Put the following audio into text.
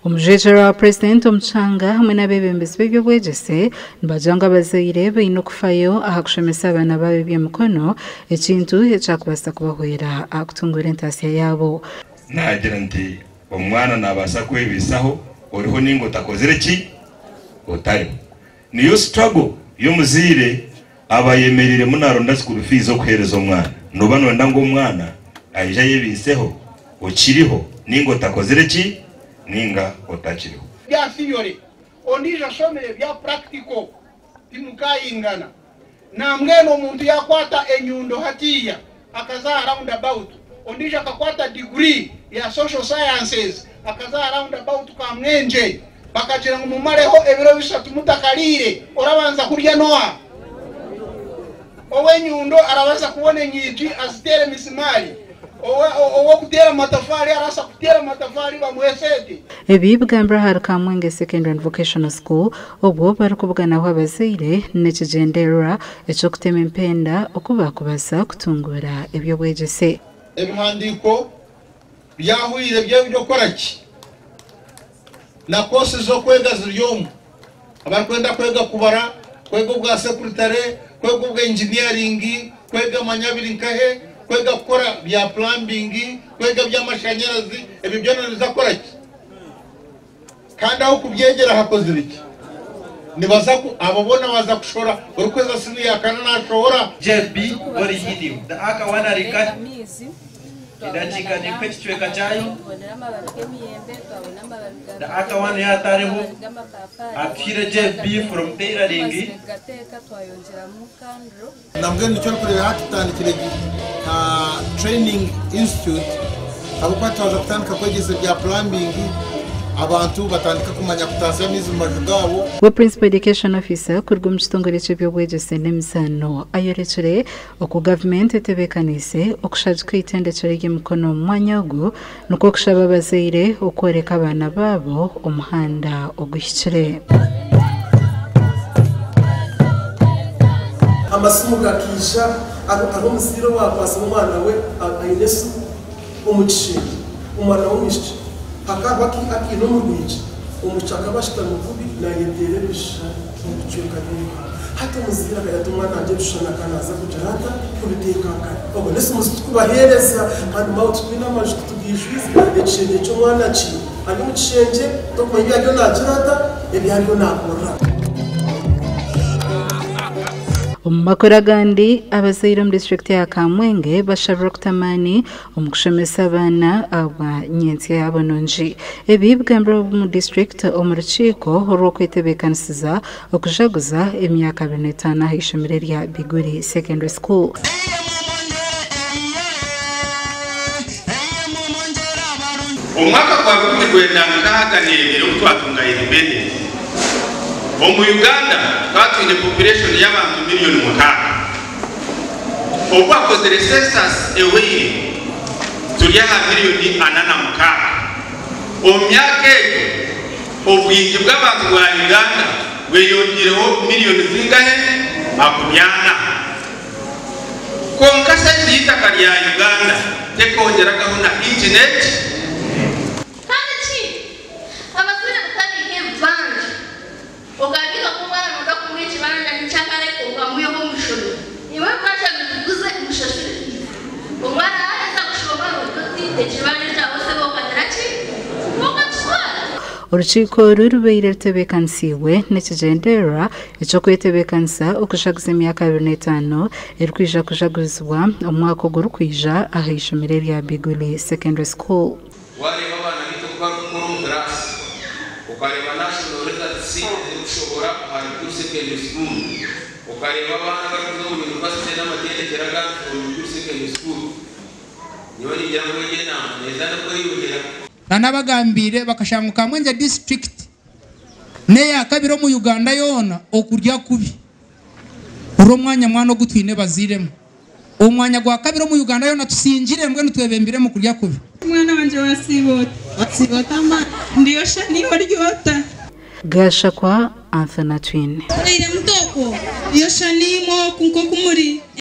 Omujwekyerwa wa Purezidenti omu kihanga hamwe n'abeebembezi b'eby'obwegyese nibagira ngu abazaire baine okufayo aha kushomesa abaana baabo eby'emikono, ekintu ekyakubaasa kubahwera aha kutunguura entaasya yaabo. Naagira nti, Omwana naabaasa kwebaisaho oriho nainga otakozire ki? Otariho. Niyo struggle y'omuzaire aba ayemereiremu naaronda school fees z'okuheereza omwana. Nooba nooyenda ngu omwana aije ayebaiseho okiriho nainga otakozire ki? Nainga otakiriho. Bya theory ondiijo ashomire ebya practical timukayingana. Nambwenu omuntu yakwata enyundo hatiiya akaza aha round about, ondiijo akakwata degree ya social sciences akaza aha round about Kamwengye, bakagira ngu mumareho ebiro bishatu mutakariire, orabanza kurya noha? Ow'enyundo arabaasa kubona enyigi aziteere emisimaari, ow'okuteera amatafaari arabaasa kuteera amatafaari bamuhe sente. Ebi bigambirwe ahari Kamwenge Secondary and Vocational School obwo barikubuganaho abazaire n'ekigyendererwa eky'okutema empenda oku baakubaasa kutunguura eby'obwegyese. Ebihandiiko byahweire by'okukora ki? Na koosi z'okwega ziri omu. Abarikwenda kwega kubara, kwega obwa sekuritare, kwega obwa engineering, kwega manya biri nkahe, kwega kukora bya plumbing, kwega eby'amashanyarazi, ebyo byona nibiza kukora ki? Kandi ahu kubyegyera hakozire ki? Nibaza ku, abo boona baza kushora, orikuheza siniya ya kana naashohora. JB Original da aka wana rika edakiika nikuha ekicweka kyayo da aka wana yatareho atuhire JB from tailoring. Nambwenu nikyo orikureeba hati tutandikire nka training institute ahabw'okuba twaza kutandika kwegyesa ebya plumbing abantu batandike kumanya kutaasya amaizi omu maju gaabo. We Principal Education Officer kuruga omu kitongore ky'eby'obwegyese n'emizaano ayorekire oku gavumenti etebeekaniise okushagika eitendekyero ry'emikono omu mwanya ogu nikwo kushaba abazaire okworeka abaana baabo omuhanda oguhikire. Amasimu gakaija, hariho omuzaire owakwatsire omwana we aine esimu omu kishengye, omwana w'omwishiki hakaba hariho akaine omu rwigi, omwishiki akaba ashutami kubi nayeteera ebishushani omu bicweka by'eihanga. Hati omuzaire akagira ati omwana wangye ebishushani akaba naaza kugira ata kubiteeka nkahi? Obwo n'esimu ziturikubaheereza kandi maawe titwine amaju titugaijwize, ekishengye ky'omwana ki ari omu kishengye tokumanya ebi ariyo naagira ata, ebi ariyo naakorera. Omu makuru agandi, abazaire omu disiturikiti ya Kamwenge bashabirwe kuta amaani omu kushomesa abaana ahabwa nyentsya yaabo nungi. Ebi bigambirwe omu disiturikiti omu rukiiko orw'okwetebeekanisiza okujaguza emyaka 25 aha ishomero erya Biguri Secondary School. Omwaka gwa 1962 obu twatunga independence, omu Uganda tukaba twine population y'abantu miriyoni mukaaga. Obu bakozire census ehweire, turi aha miriyoni 46. Omu myaka egyo, obwingi bw'abantu bwa Uganda bweyongyeireho miriyoni zingahe? Makumyana. Kwonka sayizi y'eitaka rya Uganda tekongyeragaho na inci n'egi. Kandi ekindi, abazaire mutabiika ebibanja. Okabiika nk'omwana nooza kumuha ekibanja nyenkyakare okamwiha omu ishomero. Imwe ebibanja mubiguze mushashure fiizi. Omwana yaaheza kushoma noogira oti ekibanja ekyawe sebo okagira ki? Okakitwara. Orukiiko oru rubaire rutebeekanisiibwe n'ekigyendererwa eky'okwetebeekanisa okujaguza emyaka 25 erikwija kujagurizibwa omwaka ogurikwija aha ishomero erya Biguli Secondary School. Waareeba abaana baitu oku barikukora omu kiraasi, okareeba national results ezirikushohora ahari Biguli Secondary School, okareeba abaana abarikuza omu yunivasite n'amatendekyero agandi from Biguli Secondary School, nyowe ningira ngu egyo enamba neeza n'okweyongyera. Nanabagambiire bakashanga ngu Kamwengye disiturikiti n'eyakabiri omu Uganda yoona okurya kubi. Hurira omwanya mwana ogu twine bazairemu. Omwanya gwakabiri omu Uganda yoona tusingire mbwenu twebembire omu kurya kubi. Mwana wangye wasiiba ota? Wasiiba ota ma? Ndiyo sha naiwe ori ota? Gashakwa Anthony Atwine. Oire muta okwo? Ndiyo sha naimwe oku nk'oku muri.